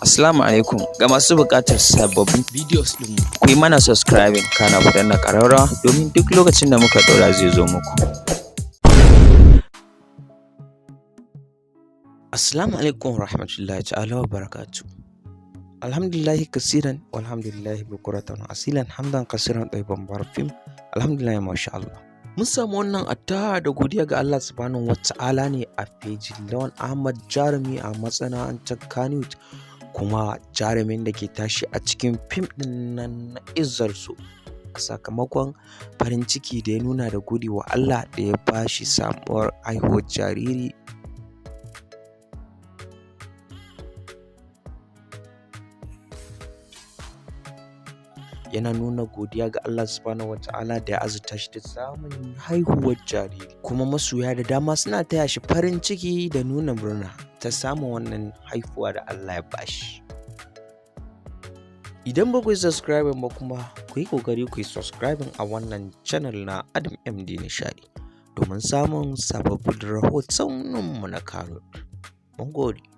Assalamu alaikum. Ga masu buƙatar sababbin videos ɗinmu, ku yi mana subscribing, kana ku danna ƙararrawa domin duk lokacin da muka ɗora zai zo muku. Assalamu alaikum warahmatullahi ta'ala wa barakatuh. Alhamdulillahi kasiran walhamdulillahi bukuratan asilan hamdan kasiran ɗaiban barfim alhamdulillahi masha Allah. Mun samu wannan addu'a da godiya ga Allah subhanahu wa ta'ala ne a fejin Lawan Ahmad, jarumi a masana'antar Kannywood, kuma jarumin da ke tashi a cikin fim ɗin nan na Izzar So, a sakamakon farin ciki da ya nuna da gode wa Allah da ya ba shi samuwar haihuwar jariri. Yana nuna godiya ga Allah subhanahu wa ta'ala da ya azurta shi da samun haihuwar jariri, kuma masoya da dama suna taya shi farin ciki da nuna murna ta samun wannan haihuwa da Allah ya bashi. Idan ba ku yi subscribing ba kuma, ku yi ƙoƙari ku yi subscribing a wannan channel na Adam MD Nishadi domin samun sababbin rahotanninmu na Kannywood. Mun gode.